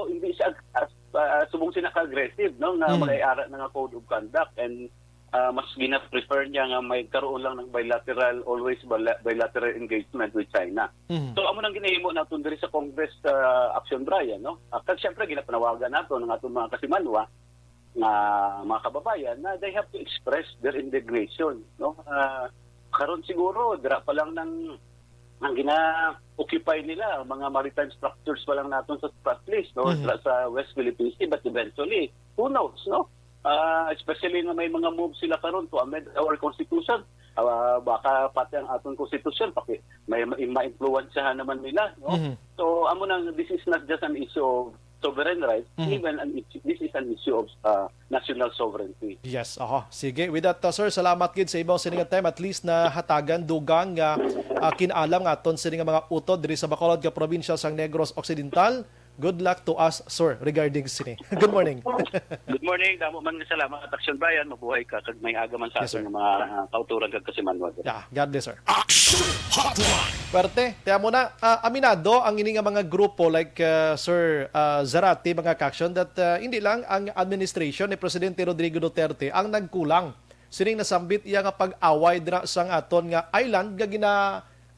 hindi siya ag-, as, ah, subong sina ka-aggressive, no? Nga Mhm. mag-ara na nga code of conduct and, ah, mas gina-prefer niya nga may karoon lang ng bilateral, always bila-, bilateral engagement with China. Mhm. So, amo nang ginahimo naton diri sa Congress, ah, Action Brian, no? Ah, kag siyempre, ginapanawagan naton ang aton mga kasimanwa nga mga kababayan na they have to express their indignation, no? Ah, karon siguro, dira pa lang nang, nang gina-occupy nila, mga maritime structures pa lang naton sa Spratly, no? Mhm. Dira sa West Philippine Sea, but eventually, who knows, no? Ah, especially nga may mga moves sila karon to amend our constitution. Ah, baka pati ang aton constitution, paki-, may ma-, ma-impluwensyahan naman nila, no? Mhm. So, amo nang, this is not just an issue of sovereign rights, Mhm. even an issue, this is an issue of uh, national sovereignty. Yes, oho. Sige, with that, uh, sir, salamat gid sa imong sining time. At least nahatagan dugang nga uh, kinalam nga aton sini nga mga utod diri sa Bacolod nga probinsya sang Negros Occidental. Good luck to us, sir, regarding sini. Good morning. Good morning. Damo man nga salamat, Action Brian. Mabuhay ka kag may aga man sa Yes, aton sir. nga mga uh, kauturan kag kasimanwa. Yeah, God bless, sir. Action Hotline. Perte, kaya mo na, ah, aminado ang ini nga mga grupo like ah, Sir ah, Zarate, mga kaksyon, that ah, hindi lang ang administration ni Presidente Rodrigo Duterte ang nagkulang sining nasambit iya nga pag-away dira sang aton nga island nga gina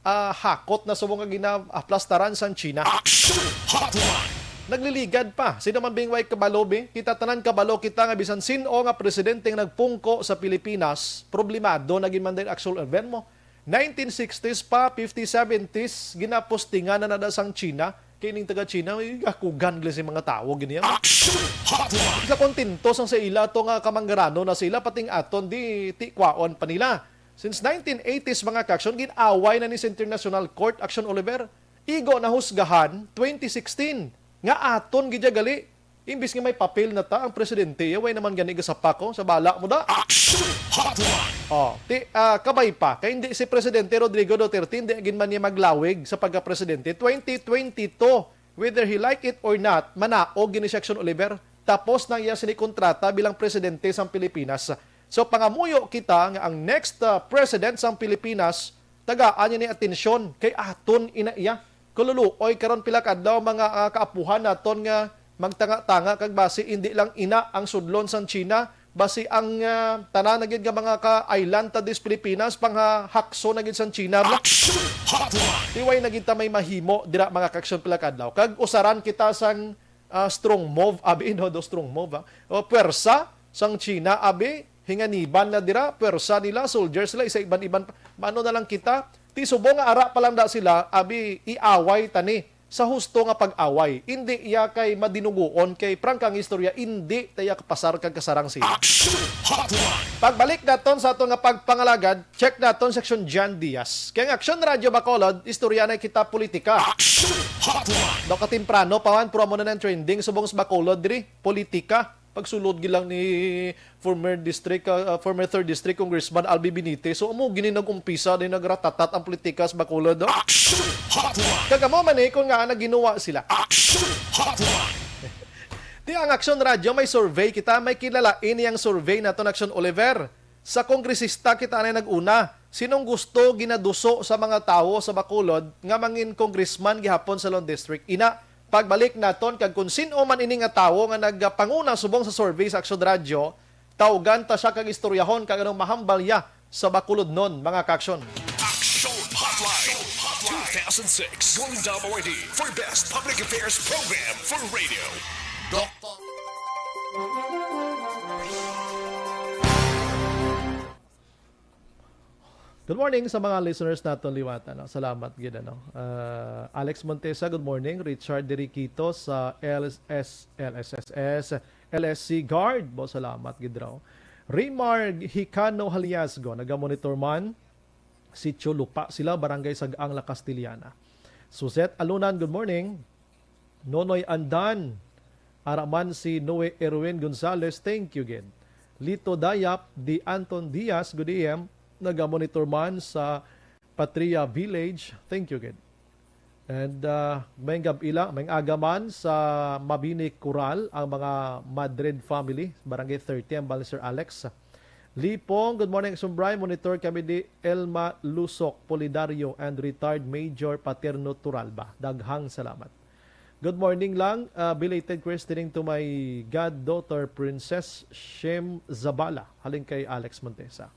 ah, hakot na subong nga ginaplastaran sang China. Action Hotline. Nagliligad pa. Sino man bing way kabalo, bi? Kita tanan kabalo kita nga bisan sin-o nga presidente nga nagpungko sa Pilipinas, problemado na gid man din actual event mo. Nineteen sixties pa, fifties, seventies, ginapostingan na nada sang China. Kay ning taga China, ay, gakugan gali sa mga tawo gini. Action Hotline. Sila kontento sang sa ila to nga kamanggarano na sila pating aton di tikwaon pa nila. Since nineteen eighties, mga kaksyon, gin-away na ni sa International Court, Action Oliver. Igo na husgahan twenty sixteen nga aton gid ya gali. Imbis nga may papel na ta ang presidente, ya way naman gani gasapa ko sa bala mo da. Action Hotline. Oh, ti ah, kabay pa kay hindi si Presidente Rodrigo Duterte hindi gid man niya maglawig sa pagka-presidente twenty twenty-two. Whether he like it or not, manaog gini si Action Oliver. Tapos nang iya sini kontrata bilang presidente sang Pilipinas. So pangamuyo kita nga ang next ah, president sang Pilipinas tagaan niya ni atensyon kay aton ina iya. Kaluluoy karon pila ka adlaw mga ah, kaapuhan naton nga magtanga-tanga kag basi indi lang ina ang sudlon sang China, basi ang ah, tanan na gid nga mga ka-island ta dis Pilipinas panghahakso na gid sang China. Bla- Action Hotline. Tiway na gid ta may mahimo dira mga kaksyon pila ka adlaw. Kag usaran kita sang ah, strong move, abi no, do strong move, ah. O pwersa sang China, abi, hinganiban na dira, pwersa nila, soldiers nila, isa iban-iban. Mano na lang kita, ti subong nga ara pa lang da sila, abi, iaway tani sa husto nga pag-away. Indi iya kay madinuguon kay prangka nga istorya, indi ta iya kapasar kag kasarang sila. Action Hotline. Pagbalik naton sa ato nga pagpangalagad, check naton section Jan Diaz. Kay ang Action Radio Bacolod, istorya na kita politika. Action Hotline. Daw katimprano pa man, pero amo na nang trending subong sa Bacolod diri, politika. Pagsulod gid lang ni former district, ah, ah, former third District Congressman Albi Benitez. So, amo gini nag-umpisa din nagratatat ang politika sa Bacolod, no? Action Hotline. Kag amo man eh, kung nga naginuwa sila. Action Hotline. Di ang Action Radio, may survey kita, may kilalain niyang survey naton Action Oliver. Sa kongresista kita na nag-una, sinong gusto ginaduso sa mga tawo sa Bacolod nga mangin congressman gihapon sa Lone District? Ina, pagbalik naton kag kung sin-o man ini nga tawo nga nagpanguna subong sa survey sa Action Radio, tawgan ta siya kag istoryahon kag anong mahambal niya sa Bacolodnon, mga ka-action. Action Hotline. Two thousand six Golden Dome Awardee for Best Public Affairs Program for Radio. Doctor Good morning sa mga listeners naton liwat, ano. Salamat gid, ano. Ah, Alex Montesa, good morning. Richard Deriquito sa L S S, L S S S, L S C Guard. Bo, salamat gid raw. Rimar Hicano Haliasgo, naga-monitor man. Sitio Lupa sila, Barangay Sagaang, La Castellana. Suzette Alunan, good morning. Nonoy Andan, ara man si Noe Erwin Gonzalez, thank you gid. Lito Dayap, Di Anton Diaz, good A M, naga-monitor man sa Patria Village, thank you gid. And uh, may gab-ila, may aga man sa Mabini Coral ang mga Madrid family, Barangay thirty, ang Bal Sir Alex. Lipong, good morning, Sumbray. Monitor kami di Elma Lusok Polidario and retired Major Paterno Turalba. Daghang salamat. Good morning lang. Uh, belated christening to my goddaughter, Princess Shem Zabala. Halin kay Alex Montesa.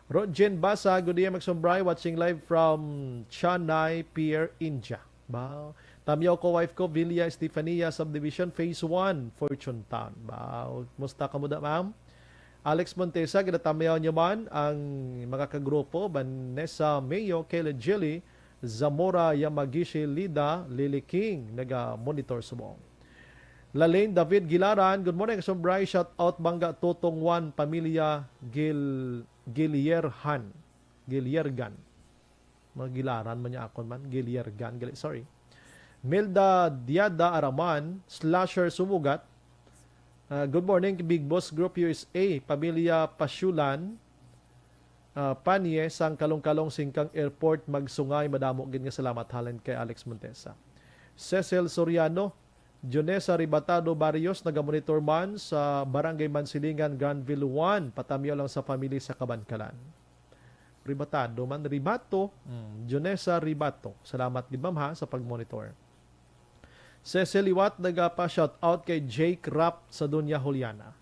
Rodjen Basa, good day, Magsumbray. Watching live from Chennai Pier, India. Wow. Tamyaw ko, wife ko, Villa Estefania Subdivision, Phase one, Fortune Town. Wow. Musta ka muda, ma'am? Alex Montesa, ginatamyaw niyo man ang mga kagrupo, Vanessa Mayo, Kayla Jilly, Zamora Yamagishi, Lida, Lily King, naga-monitor subong. Lalaine David Gilaran, good morning, Sumbray. Shout out Bangga Tutong Juan, pamilya Gil Gilierhan. Giliergan. Mga Gilaran man niya akon man. Giliergan. Gali, sorry. Melda Diada Araman, Slasher Sumugat. Ah, good morning, Big Boss Group U S A, Pamilya Pasyulan, ah, Panie, sang Kalong-Kalong, Singkang Airport, Magsungay. Madamo gid nga salamat halin kay Alex Montesa. Cecil Soriano, Junesa Ribatado Barrios, nagamonitor man sa Barangay Mansilingan, Granville one. Patamyaw lang sa family sa Kabankalan. Ribatado man, Ribato. Mm, Junesa Ribato. Salamat gid, ma'am, ha, sa pagmonitor. Cecil Liwat nagapa shout out kay Jake Rap sa Dunya Juliana.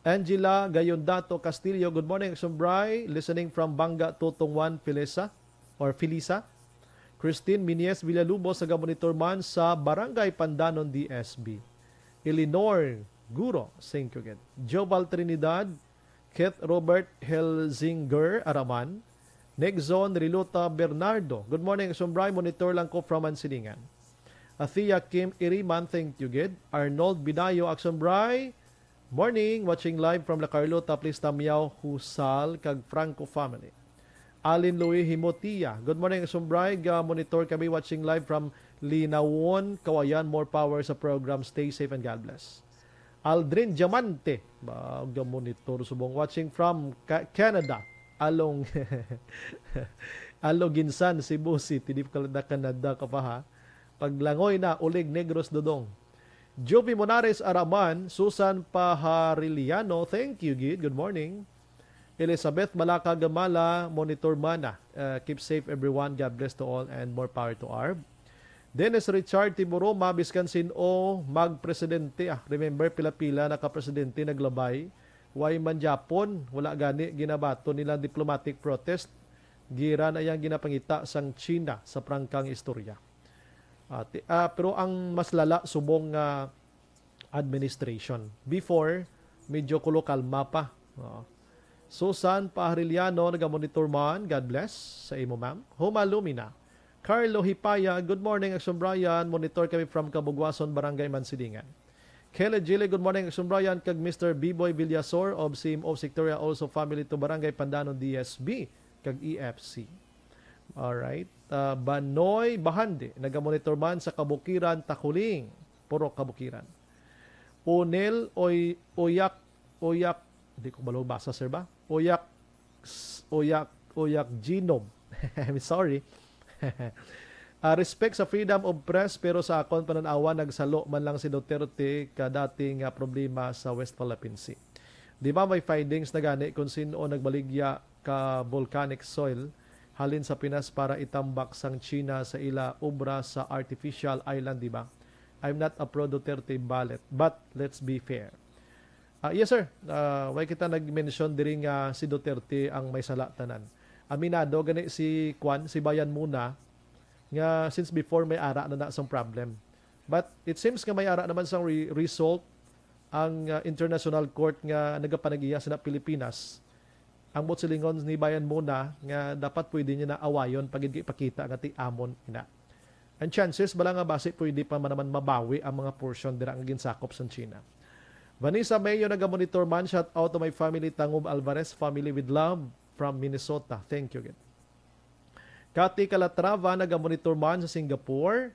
Angela Gayondato Castillo, good morning, Action Bri. Listening from Banga, Tutong Juan, Felisa, or Felisa. Christine Minies Villalubos, nagamonitor man sa Barangay Pandanon, D S B. Eleanor Guro, thank you again. Joval Trinidad, Keith Robert Helzinger Araman, Nexon Rilota Bernardo. Good morning, Action Bri. Monitor lang ko from Mansilingan. Athea Kim Iriman, thank you gid. Arnold Bidayo, Action Bri. Morning, watching live from La Carlota. Please tamyaw Husal kag Franco family. Alin Louis Himotia. Good morning, Action Bri. Ga monitor kami, watching live from Linawon, Kawayan. More power sa program. Stay safe and God bless. Aldrin Diamante. Ba, ga monitor subong, watching from Ca-, Canada. Along Aloginsan, Cebu City. Di pa ka na Canada ka pa, ha. Paglangoy na, Ulig Negros Dodong. Jovi Monares Araman, Susan Pahariliano, thank you gid. Good morning. Elizabeth Malaka Gamala, monitor man na. Uh, keep safe everyone. God bless to all and more power to Arb. Dennis Richard Tiburoma, biskan sin-o magpresidente, ah. Remember, pila-pila na ka presidente naglabay. Way man gyapon, wala gani ginabaton nila diplomatic protest. Gira na yang ginapangita sang China sa prangkang istorya. Ah, ti-, ah, pero ang mas lala subong nga administration. Before, medyo kulo kalma pa. Oo. Susan Pahariliano, nagamonitor man. God bless sa imo, ma'am. Huma Lumina. Carlo Hipaya, good morning, Action Brian. Monitor kami from Kabugwason, Barangay Mansilingan. Kelly Gili, good morning, Action Brian, kag Mister Biboy Villasor of C M O Sectorial, also family to Barangay Pandanon, D S B, kag E F C. Alright. Ah, Banoy Bahandi, nagamonitor man sa Kabukiran, Takuling. Purok Kabukiran. Unel Oy-, Oyak, Oyak, di ko balo basa, sir, ba? Oyak, s-, Oyak, Oyak Genome. I'm sorry. Ah, respect sa freedom of press, pero sa akon panan-awan, nagsalo man lang si Duterte ka dati nga problema sa West Philippine Sea. Di ba may findings na gani kung sin-o nagbaligya ka volcanic soil halin sa Pinas para itambak sang China sa ila obra sa artificial island, di ba? I'm not a pro Duterte ballet, but let's be fair. Ah, yes, sir. Ah, way kita nag-mention diri nga si Duterte ang may sala tanan. Aminado gani si Kwan, si Bayan Muna, nga since before may ara na na sang problem. But it seems nga may ara naman sang re-, result ang, ah, International Court nga nagapanag-iya sa Pilipinas. Ang buot silingon ni Bayan Muna nga dapat pwede niya na awayon pag ipakita nga ti-amon ina. Ang chances bala nga basi pwede pa man naman mabawi ang mga portion dira nga ginsakop sang China. Vanessa Mayo, nagamonitor man, shout out to my family, Tangub Alvarez family, with love from Minnesota. Thank you gid. Cathy Calatrava, nagamonitor man sa Singapore.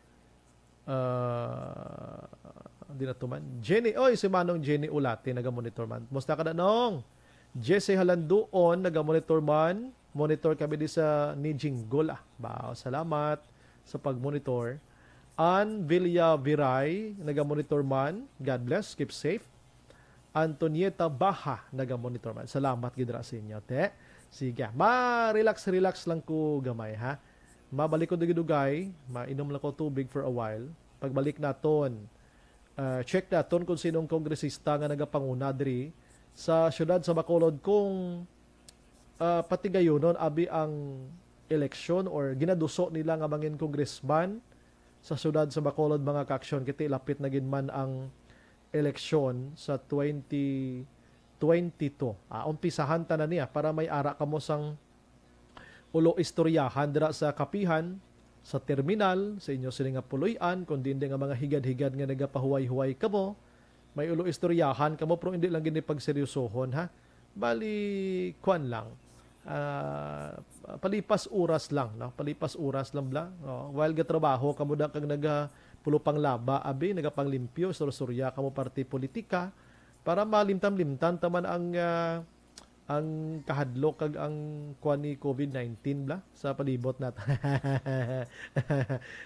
Ah, di na to man. Jenny, oy, si Manong Jenny Ulate, nagamonitor man. Musta ka na, Nong? Jesse Halanduon, nagamonitor man. Monitor kami di sa ni Jinggol, ah. Ba, salamat sa pagmonitor. Ann Villaviray, nagamonitor man. God bless, keep safe. Antonieta Baha, nagamonitor man. Salamat gid ra sa inyo, te. Sige, ma-relax, relax lang ko gamay, ha. Mabalik ko dugay-dugay, mainom lang ko tubig for a while. Pagbalik naton, ah, check naton kung sinong kongresista nga nagapanguna diri sa siyudad sa Bacolod kung, ah, patigayunon abi ang eleksyon or ginaduso nila nga mangin congressman sa siyudad sa Bacolod, mga ka-aksyon, kay ti lapit na gid man ang eleksyon sa twenty twenty-two. Ah, umpisahan ta na niya para may ara kamo sang ulo istoryahan dira sa kapihan, sa terminal, sa inyo sini nga puloy-an, kundi hindi nga mga higad-higad nga nagapahuway-huway kamo, may ulo istoryahan kamo, pero hindi lang gini pagseryosohon, ha. Bali, kwan lang. Ah, palipas oras lang, no? Palipas oras lang bla. Oh, while gatrabaho kamo da kag naga pulo pang laba, abi, nagapanglimpyo, istorya-istorya kamo parte politika, para malimtan-limtan ta man ang, ah, ang kahadlok kag ang kuwan ni covid nineteen bala sa palibot nato.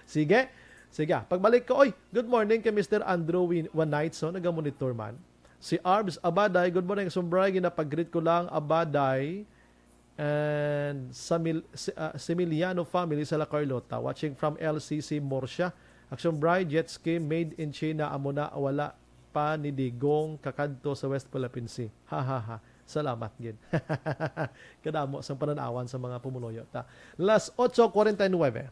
Sige. Sige, ah, pagbalik ko, oy, good morning kay Mister Andrew Win-, Wanitzo, naga-monitor man. Si Arbs Abaday, good morning, Akson Bri, ginapag-greet ko lang, Abaday. And sa Mil-, si, ah, Similiano family sa La Carlota, watching from L C C Murcia. Akson Bri, jet ski made in China, amo na, wala pa ni Digong kakadto sa West Philippine Sea. Ha, ha, ha. Salamat gid. Kadamo sang pananawan sa mga pumuluyo ta. Las ocho cuarenta y nueve.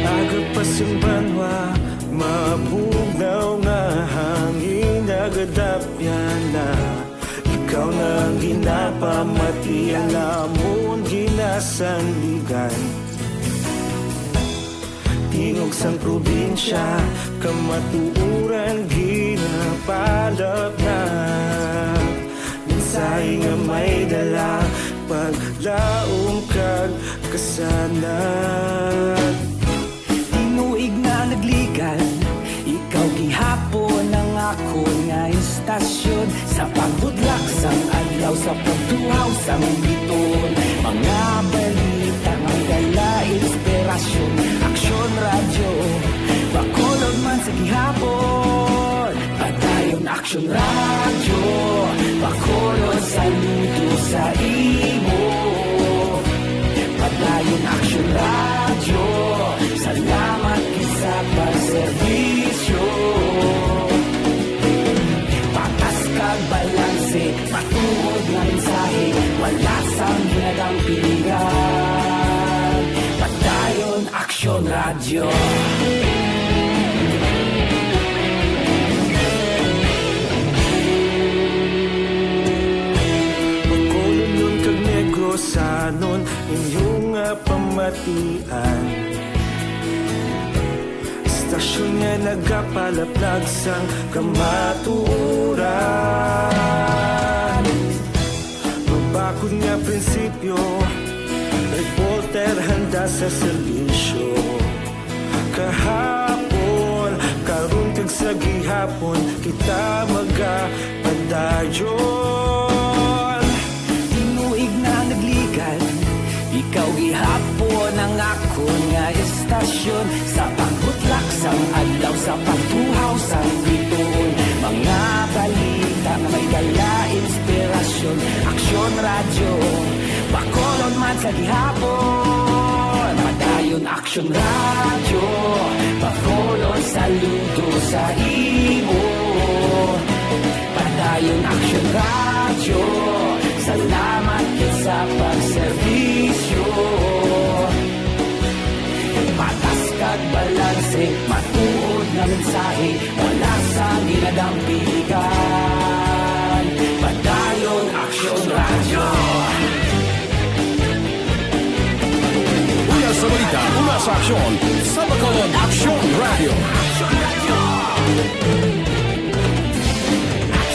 Aga pa sing banwa, mabugnaw nga hangin nagadapyan na. Ikaw na ang ginapamati, ang amon ginasandigan. Tingog sang probinsya, kamatuoran ginapalapnag. Mensahe nga may dala, paglaom kag kasanag. Tinuig na nagligan, ikaw gihapon ang akon nga istasyon. Sa pagbudlak sang adlaw, sa pagtuhaw sang biton, mga balita nga dala inspirasyon. Aksyon Radyo, Bacolod man sa gihapon. Padayon Aksyon Radyo, Bacolod, saludo sa imo. Padayon Aksyon Radyo, salamat gid sa pagserbisyo. Patas kag balanse, matuod nga mensahe, wala sang ginadampigan. Padayon Aksyon Radyo. Bacolodnon kag Negrosanon, Inyo nga pamatian, istasyon nga nagapalaplag sang kamatuoran. Mabakod nga prinsipyo, reporter handa sa serbisyo. Kahapon, karon kag sa gihapon, kita magapadayon. Tinuig na nagligad, ikaw gihapon ang akon nga istasyon. Sa pagbutlak sang adlaw, sa pagtuhaw sang bituon, mga balita nga may dala inspirasyon. Aksyon Radyo, Bacolod man sa gihapon. Padayon Aksyon Radyo, Bacolod, saludo sa imo. Padayon Aksyon Radyo, salamat gid sa pagserbisyo. Patas kag balanse, matuod nga mensahe, wala sang ginadampigan. Padayon Aksyon Radyo. Una sa balita, una sa aksyon, sa Bacolod Aksyon Radyo.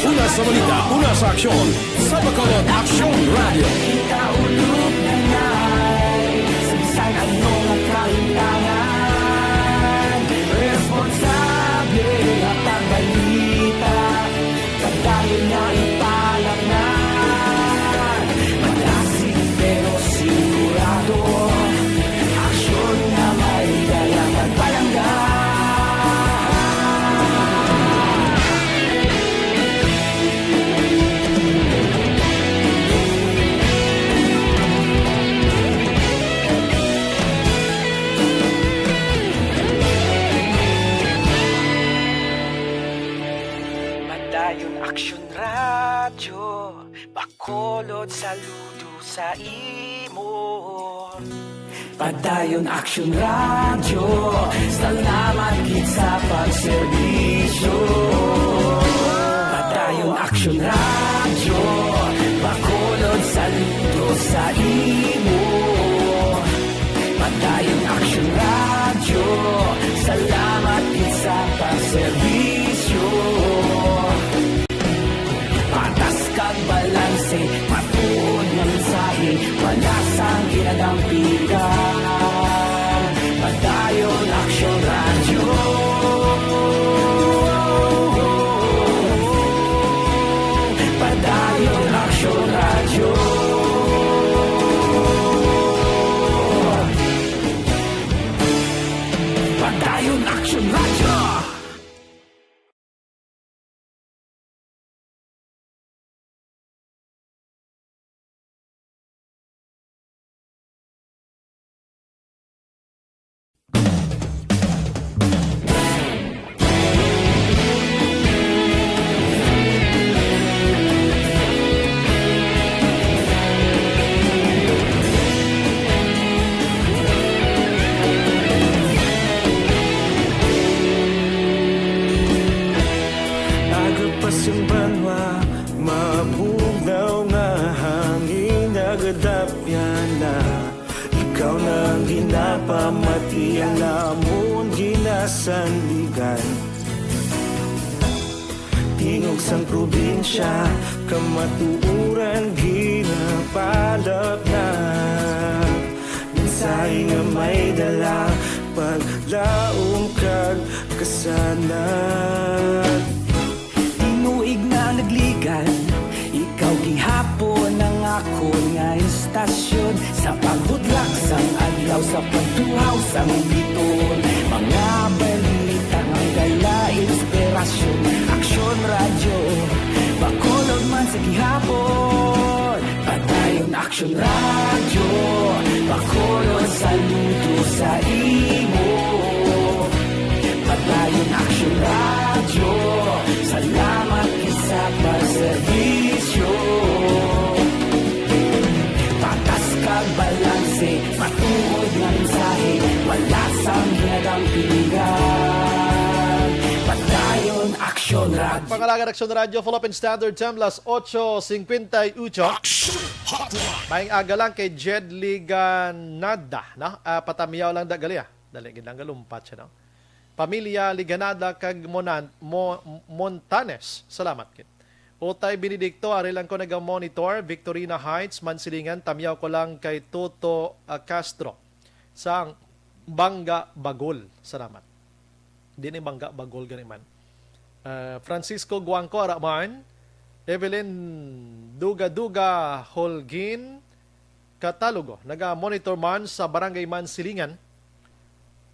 Una sa balita, una sa aksyon, sa Bacolod Aksyon Radyo. Kita ulog na ngay, sa bisan ano nga kahimtangan, responsable nga pagbalita. Padayon nga ipalamnan, madasig pero sigurado. Aksyon nga may dala kag palangga. Padayon Aksyon Radyo, Bacolod, saludo sa imo. Padayon Aksyon Radyo, salamat gid sa pagserbisyo. Padayon Aksyon Radyo, Bacolod, saludo sa imo. Padayon Aksyon Radyo, salamat gid sa pagserbisyo. Patas kag balanse, matuod nga mensahe, wala sang ginadampigan. Padayon Aksyon Radyo. Padayon Aksyon Radyo. Padayon Aksyon Radyo. Aga pa sang banwa, mabugnaw nga hangin nagadapyan na. Ikaw na ang ginapamati, ang amon ginasandigan. Tingog sang probinsya, kamatuoran ginapalaplag. Mensahe nga may dala, paglaom kag kasanag. Tinuig na nagligad, ikaw gihapon ang akon nga istasyon. Sa pagbutlak sang adlaw, sa pagtuhaw sang bituon, mga balita nga dala inspirasyon. Aksyon Radyo, Bacolod man sa gihapon. Padayon Aksyon Radyo, Bacolod, saludo sa imo. Padayon Aksyon Radyo, salamat gid sa pagserbisyo. Patas kag balanse, matuod nga mensahe, wala sang ginadampigan. Padayon Aksyon Radyo. Kalagan Aksyon Radyo, Philippine Standard Time, las ocho cincuenta y ocho. Action Hotline. Maayong aga lang kay Jed Liganada, no? Ah, patamiyaw lang da gali, ah. Dali gid lang galumpat siya, no? Pamilya Liganada kag Monan-, Mo-, Montanes. Salamat gid. Utay Benedicto, ari lang ko naga-monitor. Victorina Heights, Mansilingan, tamiyaw ko lang kay Toto, ah, Castro. Sa Bangga Bagol. Salamat. Di ni Bangga Bagol gani man. Ah, Francisco Guangco, ara man. Evelyn Duga-Duga Holguin Catalogo, naga-monitor man sa Barangay Mansilingan.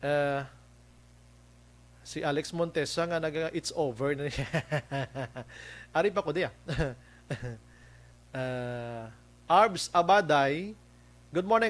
Ah, si Alex Montesa nga naga, "It's over na niya." Ari pa ko diya. Ah, Arbs Abaday, good morning,